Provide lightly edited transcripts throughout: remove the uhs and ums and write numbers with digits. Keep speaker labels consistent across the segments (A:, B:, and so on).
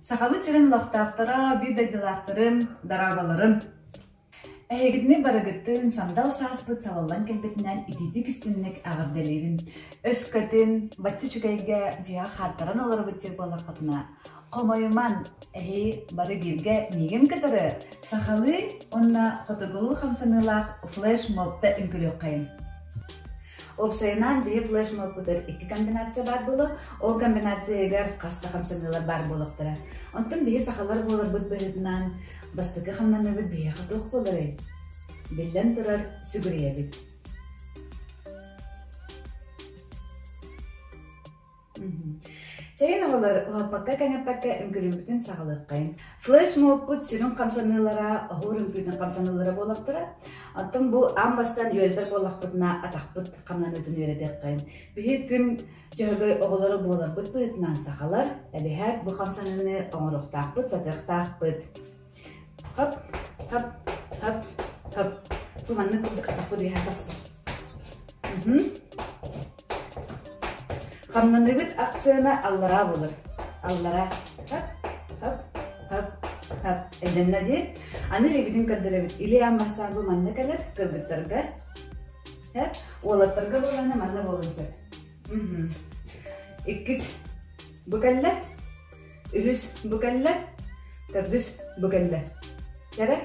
A: Сахабыт сирин олохтоохторо, биир дойдулаахтарын, дорооболорун! Эһигитини барыгытын сандал сааспыт салаллан кэлбитинэн итиитик истинник эҕэрдэлиибин. Өскөтүн бачча үчүгэйгэ дьиэҕэ хааттаран олоробут диир буоллаххытына, хомойуман, эһи бары бииргэ миигин кытары сахалыы уонна хотугулуу хамсаныылаах флеш-мобта үҥкүлүөххэйиҥ. Уопсайынан, биһи флешмобпутугар икки комбинация баар буолуо. Ол комбинациятыгар хас да хамсаныылар баар буолуохтара. Онтон биһи сахалар буоларбыт быһыытынан бастакы хамнаныыбыт биһиэхэ туох буоларый? Биллэн турар, сүгүрүйэбит. Чэйин оҕолор, уһаппакка-кэҥэппэккэ үҥкүлүүбүтүн саҕалыаххайын. Флешмобпут сүрүн хамсаныылара оһуор үҥкүүтүн хамсаныылара буолуохтара. Оттон бу аан бастаан үөрэтэр буоллахпытына атахпыт хамнаныытын үөрэтиэххэйин. Биһи күн дьөһөгөй оҕолоро буоларбыт быһыытынан сахалар эбэһээт бу хамсаныыны оҥоруохтаахпыт, сатыахтаахпыт. Хоп, хоп, хоп, хоп. Бу маннык курдук атахпыт үөһэ тахсар. Хамнаныыбыт акцияны аллараа булар. Аллараа. Хоп, хоп, хоп, хоп. Эдэннэ дии. Аны илиибитин көрдөрөбүт. Или аан бастаан бу манна кэлэр кыргыттарга. Хэп. Уолаттарга буоллаҕына манна буолуон сөп. Иккис бу кэллэ. Үһүс бу кэллэ. Төрдүс бу кэллэ. Кэрэ.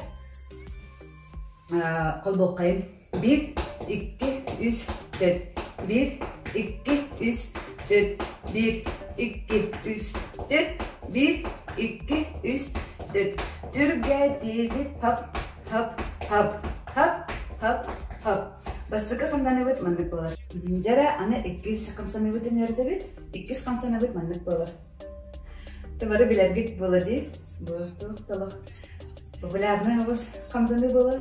A: Холбуоххайын. Биир, икки, үс, төрт. Биир, икки, үс, төрт. Биир, икки, үс, төрт. Биир, икки, үс, төрт. Түргэтиибит хап, хап, хап, хап, хап, хап. Бастакы хамнаныыбыт маннык буолар. Дьэрэ, аны иккис хамсаныыбытын үөрдэбит. Иккис хамсаныыбыт маннык буолар. Бары билэргит буола дии. Бу туох толох популярный оҕус хамсаныы буолар.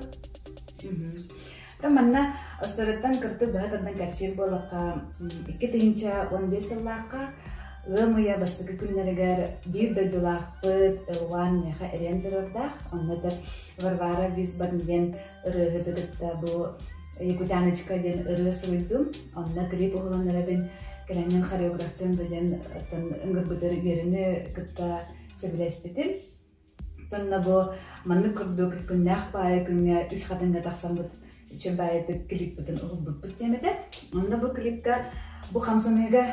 A: Та манна остуоруйаттан кырдык быһа тардан кэпсиир буоллахха, 2015 сыллаахха ыам ыйа бастакы күннэригэр биир дойдулаахпыт Ылван миэхэ эриэн турардаах. Онно этэр Варвара Висборн диэн ырыаһыты кытта бу Якутяночка диэн ырыа суруйдум. Онно клип уһулан эрэбин. Кэлэҥҥин хореографтыам да диэн ыҥырбытыр үөрүүнү кытта сөбүлэспитим. Онно бу маннык курдук күннээх баайы күҥҥэ үс хатыҥҥа тахсаммыт үчүгэй баайытык клиппытын уһулбуппут диэм этэ. Онно бу клипка бу хамсаныыга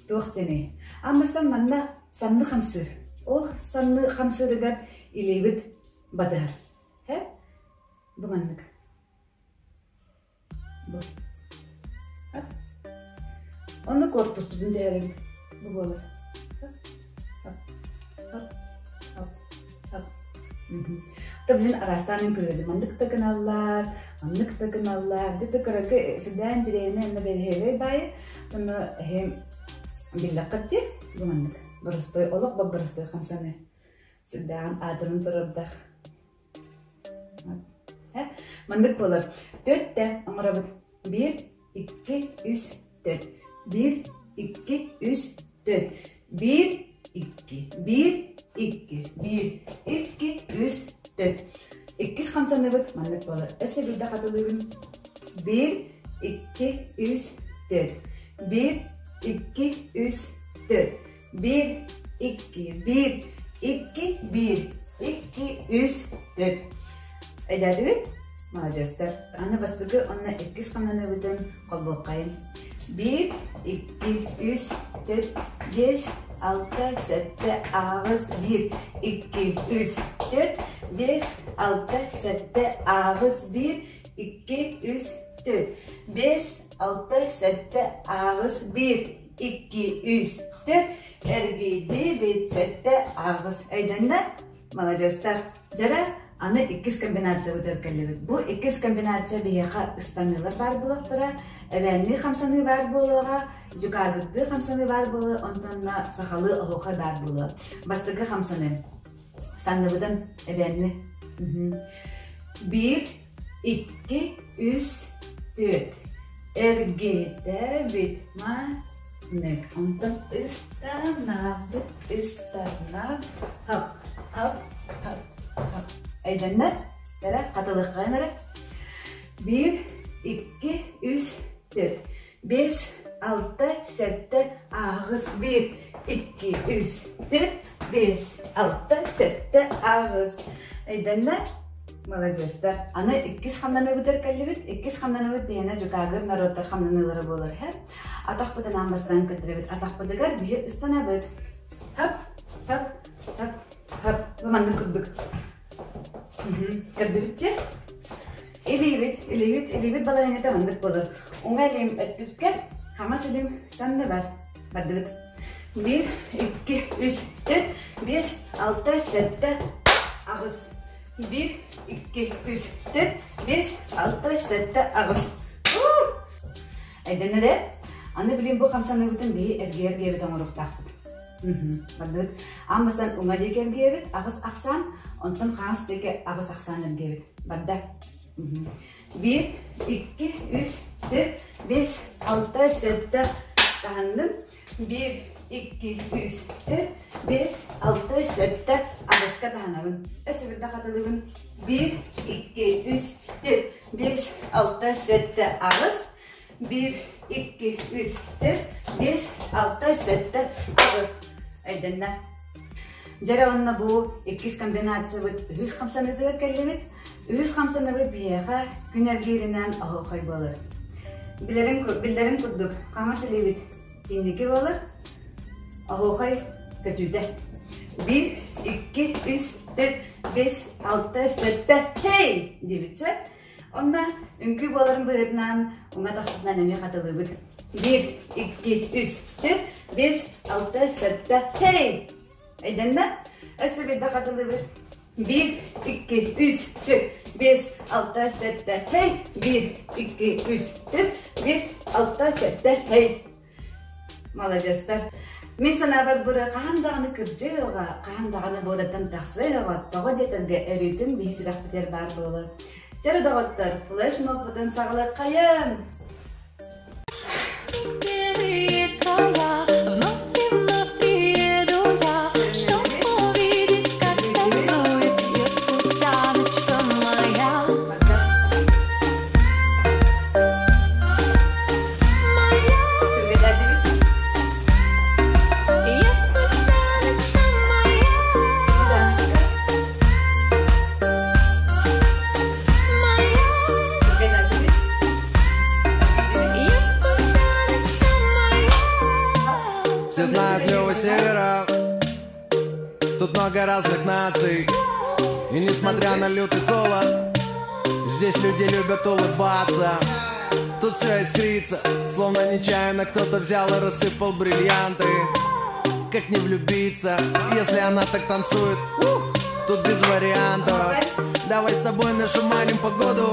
A: туох диэний? Аан бастаан манна санны хамсыыр. Ол санны хамсыырыгар илиибит батыһар. Һэ? Бу маннык. Бу. Онно корпуспутун түһэрэбит. Бу буолар. То блин араастаан үҥкүүлэдим. Маннык да гыналлар, маннык да гыналлар. Где-то кыракы сүрдээн тирээнэ онно бэрэһиэлэй баайы. Онно эһэм биллэххит дии. Бу маннык. Боростой, олох боппоростой хамсаны. Сүрдээҕин аатырын турардаах. Маннык буолар. Төрттэ оҥоробут. Биир, икки, үс, төрт. Биир, икки, үс, төрт. Биир, икки, биир, икки, биир, икки, үс, төрт. Иккис хамсаныыбыт маннык буолар. Өссө биирдэ хатылыыбын. Биир, икки, үс, төрт. Биир, икки, үс, төрт. Биир, икки, биир, икки, биир, икки, үс, төрт. Өйдөөтүгүт? Маладьыастар. Аны бастакы уонна иккис хамнаныыбытын холбуоххайын. Биир, икки, үс, төрт, биэс, алта, сэттэ, аҕыс, биир, икки, үс, төрт, биэс, алта, сэттэ, аҕыс, биир, икки, үс, төрт, биэс, алта, сэттэ, аҕыс, биир, икки, үс, төрт, эргийдибит, сэттэ, аҕыс. Өйдөннө? Маладьыастар. Дьэрэ, аны иккис комбинациябытыгар кэллибит. Бу иккис комбинация биһиэхэ ыстаныылар баар буолуохтара, эбээннии хамсаныы баар буолуоҕа, дьукаагырдыы хамсаныы баар буолуо, онтонно сахалыы оһуохай баар буолуо. Бастакы хамсаныы. Санныбытын эбээнни. Биир, икки, үс, түөрт. Эргитэбит маннык. Онтон ыстанабыт, ыстанаб, хап, хап, хап, хап. Өйдөннөр? Эрэ, хатылыаххайын эрэ. Биир, икки, үс, төрт. Биэс, алта, сэттэ, аҕыс, биир, икки, үс, төрт. Биэс, алта, сэттэ, аҕыс. Өйдөннө? Маладьыастар. Аны иккис хамнаныыбытыгар кэллибит. Иккис хамнаныыбыт биһиэнэ дьукаагыр норуоттар хамнаныылара буолар һэ. Атахпытын аан бастаан көрдөрөбүт. Атахпытыгар биһи ыстанабыт. Хап, хап, хап, хап. Бу маннык курдук. Көрдүбүт дии? Илиибит, илиибит, илиибит балаһыанньата маннык буолар. Уҥа илиим өттүккэ, хаҥас илиим санныбар. Бардыбыт. Биир, икки, үс, түөрт, биэс, алта, сэттэ, аҕыс. Биир, икки, үс, түөрт, биэс, алта, сэттэ, аҕыс. Өйдөнөр ээ? Аны билин бу хамсаныыбытын биһи эргийэ-эргийэбит оҥоруохтаахпыт. Бардыбыт. Аан бастаан уҥа диэки эргийэбит, аҕыс ахсаан, онтон хаҥас диэки аҕыс ахсаан эргийэбит. Барда. Биир, икки, үс, түөрт, биэс, алта, сэттэ, таһынным. Биир, икки, үс, түөрт, биэс, алта, сэттэ, аҕыска таһынабын. Өссө биирдэ хатылыыбын. Биир, икки, үс, түөрт, биэс, алта, сэттэ, аҕыс. Биир, икки, үс, түөрт, биэс, алта, сэттэ, аҕыс. Өйдөннө. Дьэ уонна бу иккис комбинациябыт үһүс хамсаныытыгар кэллибит. Үһүс хамсаныыбыт биһиэхэ күн эргииринэн оһуохай буолар. Билэрин, биллэрин курдук, хаҥас илиибит инники буолар, оһуохай көтүүтэ. Биир, икки, үс, түөрт, биэс, алта, сэттэ, хей! диэбит сөп. Онно үҥкүү буоларын быһыытынан уҥа тахпытынан эмиэ хатылыыбыт. Биир, икки, үс, түөрт, биэс, алта, сэттэ, хей! Өйдөннө? Өссө биирдэ хатылыыбыт. Биир, икки, үс, түөрт, биэс, алта, сэттэ, хей! Биир, икки, үс, түөрт, биэс, алта, сэттэ, хей! Маладьыастар. Мин санаабар бу хаһан даҕаны кырдьыаҕа, хаһан даҕаны буодаттан тахсыаҕа, тоҕо диэтэргэ өрүүтүн биһи сүрэхпитигэр баар буолар. Чэрэ доҕоттор, флеш-мобпутун саҕалыаххайын!
B: Белые края, вновь и вновь приеду я, чтоб увидеть, как танцует якутяночка моя.
A: Барда.
B: Моя
A: Түргэтэтибит.
B: якутяночка моя,
A: Даночка.
B: моя
A: Түргэтэтибит.
B: якутяночка моя.
C: Все знают Лёва Севера. Тут много разных наций. И несмотря на лютый холод, здесь люди любят улыбаться. Тут все искрится, словно нечаянно кто-то взял и рассыпал бриллианты. Как не влюбиться, если она так танцует? Тут без вариантов. Давай с тобой нашуманим погоду.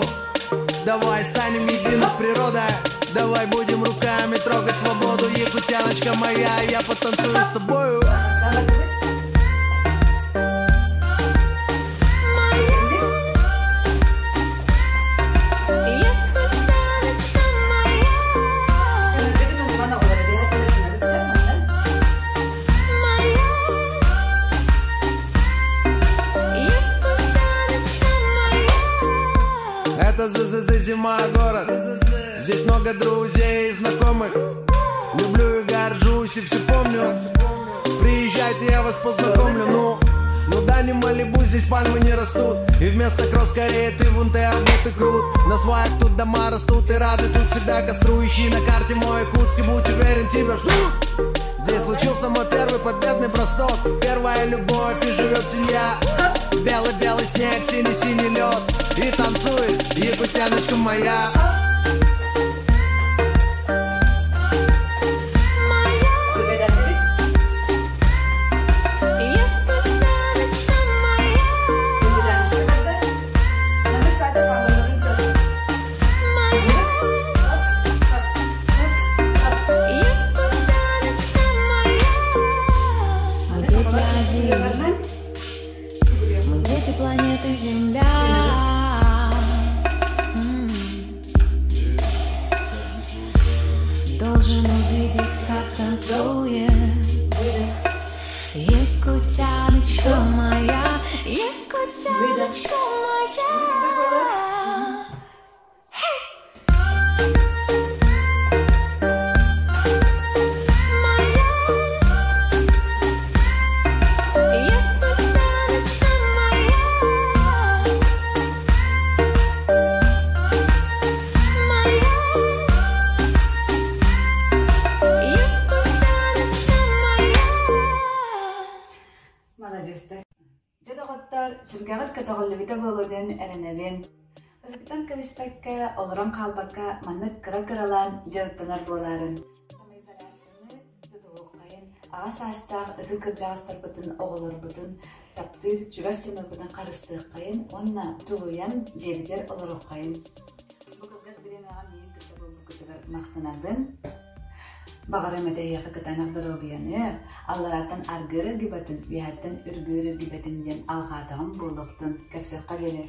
C: Давай станем едины с природой. Давай будем руками трогать свободу. Якутяночка моя, я потанцую с тобою.
A: Саҕалыыбыт.
B: Моя
A: Түргэнник.
B: якутяночка моя,
A: Көнөргүтүн умнуман оҕолор, эбиһээт гынабыт сөп манна.
B: моя якутяночка моя.
C: Это ЗЗЗ зима город. Здесь много друзей и знакомых. Люблю и горжусь и все помню. Приезжайте, я вас познакомлю. Ну да, не Малибу, здесь пальмы не растут. И вместо кросс скорее ты вон ты арбуз и крут. На сваях тут дома растут и рады тут всегда костру. Ищи на карте мой Якутск и будь уверен, тебя ждут. Здесь случился мой первый победный бросок. Первая любовь и живет семья. Белый-белый снег, синий-синий лед. И танцует якутяночка моя.
B: Моя
A: Түргэтэтибит.
B: якутяночка моя,
A: Түргэтэночка барда. Маннык саата паллаларын сөп.
B: моя
A: Хоп, хоп, хоп, хоп.
B: якутяночка моя. Мы
A: Аны
B: дети
A: сахалар
B: Азии,
A: үҥкүүлэринэн
B: мы дети планеты
A: сыгрыабыт.
B: Земля. М. Должен увидеть, как
A: Go.
B: танцует
A: Выдох.
B: якутяночка
A: Go.
B: моя,
A: Выдох.
B: якутяночка
A: Маннык буолар.
B: моя. Моя
A: сүргэҕит көтөҕүллүбүтэ буолуо диэн эрэнэбин. Ыһыктан кэбиспэккэ, олорон хаалбакка маннык кыра-кыралаан дьарыктанар буолаарыҥ. Самоизоляцияны тутуһуоххайын, аҕа саастаах ытык кырдьаҕастарбытын, оҕолорбутун таптыыр чугас дьоннорбутун харыстыаххайын уонна тулуйан дьиэбитигэр олоруоххайын. Бу кылгас бириэмэҕэ миигин кытта буолбуккутугар махтанабын. Баҕарым этэ эһиэхэ кытаанах доруобуйаны, алларааттан аргыар эргибэтин, үөһэттэн үргүөр эргибэтин диэн алҕаатаҕым буолуохтун. Көрсүөххэ диэри.